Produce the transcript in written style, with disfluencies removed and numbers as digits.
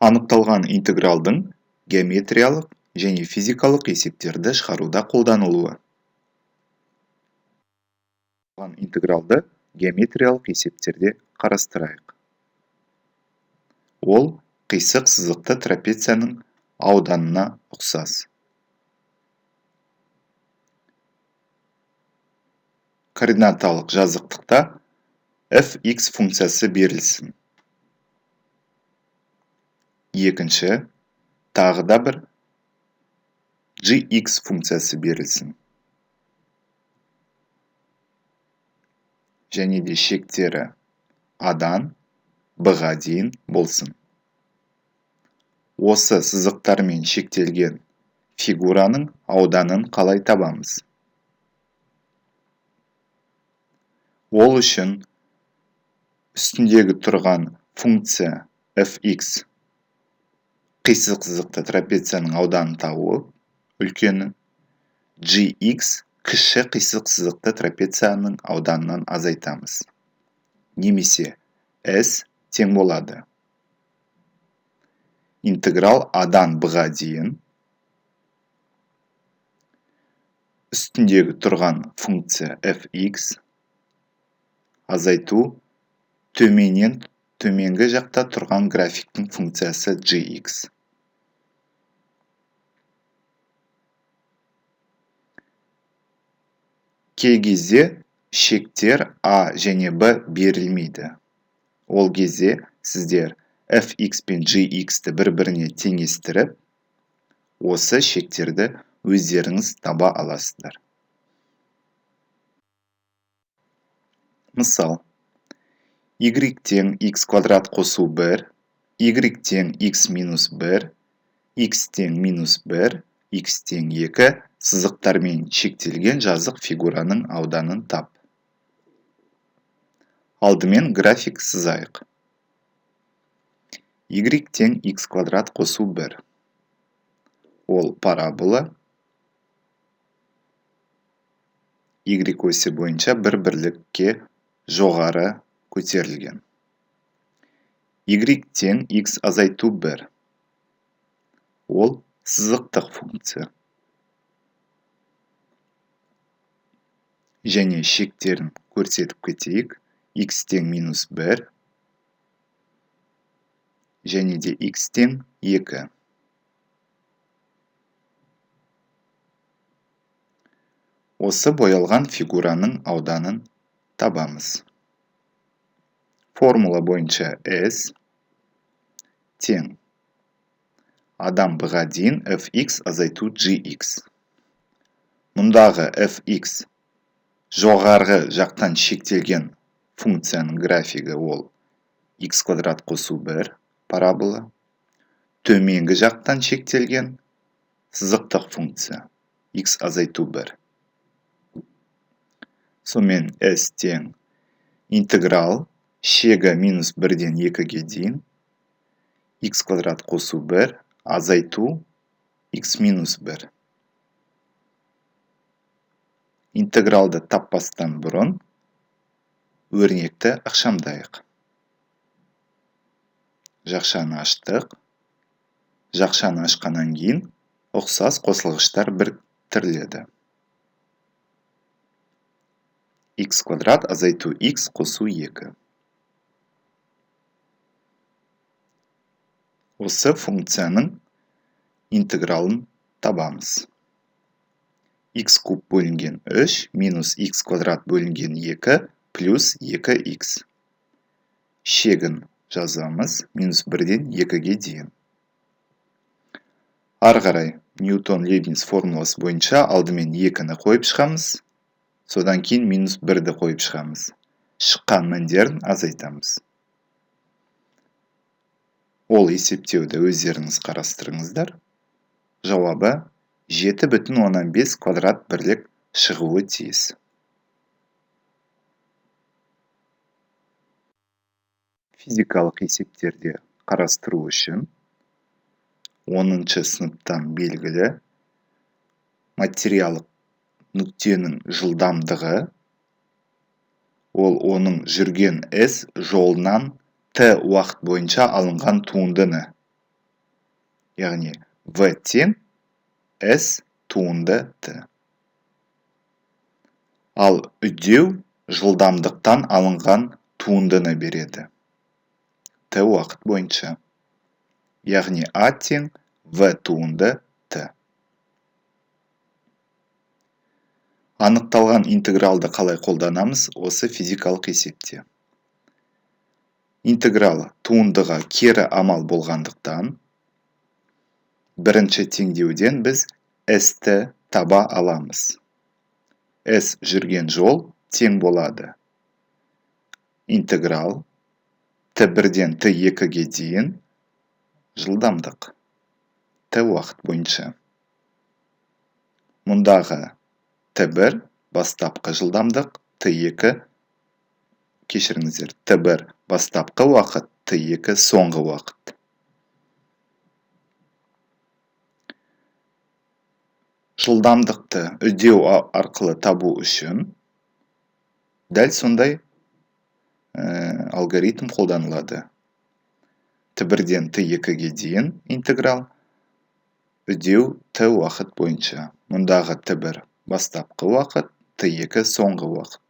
Анықталған интегралдың геометриялық және физикалық есептерді шығаруда қолданылуы. Интегралды геометриялық есептерде қарастырайық. Ол қисық сызықты трапецияның ауданына ұқсас. Координаталық жазықтықта fx функциясы берілсін. Екінші, тағы да бір gx функциясы берілсін. Және де шектері А-дан Б-ға дейін болсын. Осы сызықтармен шектелген фигураның ауданын қалай табамыз? Ол үшін үстіндегі тұрған функция fx қисық сызықты трапецияның ауданын тауып, үлкенін gx кіші қисық сызықты трапецияның ауданынан азайтамыз. Немесе s тең болады. Интеграл А-дан Б-ға дейін үстіндегі тұрған функция fx азайту төменнен төменгі жақта тұрған графиктің функциясы gx. Кей кезде шектер А және Б берілмейді. Ол кезде сіздер fx пен gx-ті бір-біріне теңестіріп, осы шектерді өздеріңіз таба аласыздар. Мысал, y тең x квадрат қосу 1, y тең x минус 1, x тең минус 1, x тең 2 сызықтармен шектелген жазық фигураның ауданын тап. Алдымен график сызайық. Y тең x квадрат қосу 1. Ол парабола y осі бойынша бір бірлікке жоғары көтерілген. Y тең x азайту 1. Ол сызықтық функция. Және шектерін көрсетіп кетейік. X тең минус 1 және де x тең 2. Осы боялған фигураның ауданын табамыз. Формула бойынша S тең А-дан Б-ға дейін fx азайту gx. Мұндағы fx жоғарғы жақтан шектелген функцияның графигі ол x квадрат қосу 1 парабола. Төменгі жақтан шектелген сызықтық функция x азайту 1. Сонымен S тең интеграл шегі минус 1-ден 2-ге дейін x квадрат қосу 1 азайту x минус 1. Интегралды таппастан бұрын өрнекті ықшамдайық. Жақшаны аштық. Жақшаны ашқаннан кейін ұқсас қосылғыштар біріктіріледі. X квадрат азайту x қосу 2. Осы функцияның интегралын табамыз. X куб бөлінген 3 минус x квадрат бөлінген 2 плюс 2x. Шегін жазамыз минус 1-ден 2-ге дейін. Ары қарай Ньютон-Лейбниц формуласы бойынша алдымен 2-ні қойып шығамыз, содан кейін минус 1-ді қойып шығамыз. Шыққан мәндерін азайтамыз. Ол есептеуді өздеріңіз қарастырыңыздар. Жауабы 7,5 квадрат бірлік шығуы тиіс. Физикалық есептерде қарастыру үшін 10-шы сыныптан белгілі материялық нүктенің жылдамдығы ол оның жүрген S жолынан T уақыт бойынша алынған туындыны. Яғни V тең S туынды T. Ал үдеу жылдамдықтан алынған туындыны береді. T уақыт бойынша. Яғни А тең В туынды Т. Анықталған интегралды қалай қолданамыз осы физикалық есепте? Интеграл туындыға кері амал болғандықтан, бірінші теңдеуден біз S-ті таба аламыз. S жүрген жол тең болады. Интеграл Т1-ден Т2-ге дейін жылдамдық Т уақыт бойынша. Мұндағы Т1 бастапқы жылдамдық, Т2, кешіріңіздер, Т1 бастапқы уақыт, Т2 соңғы уақыт. Жылдамдықты үдеу арқылы табу үшін дәл сондай алгоритм қолданылады. Т1-ден Т2-ге дейін интеграл үдеу Т уақыт бойынша. Мұндағы Т1 бастапқы уақыт, Т2 соңғы уақыт.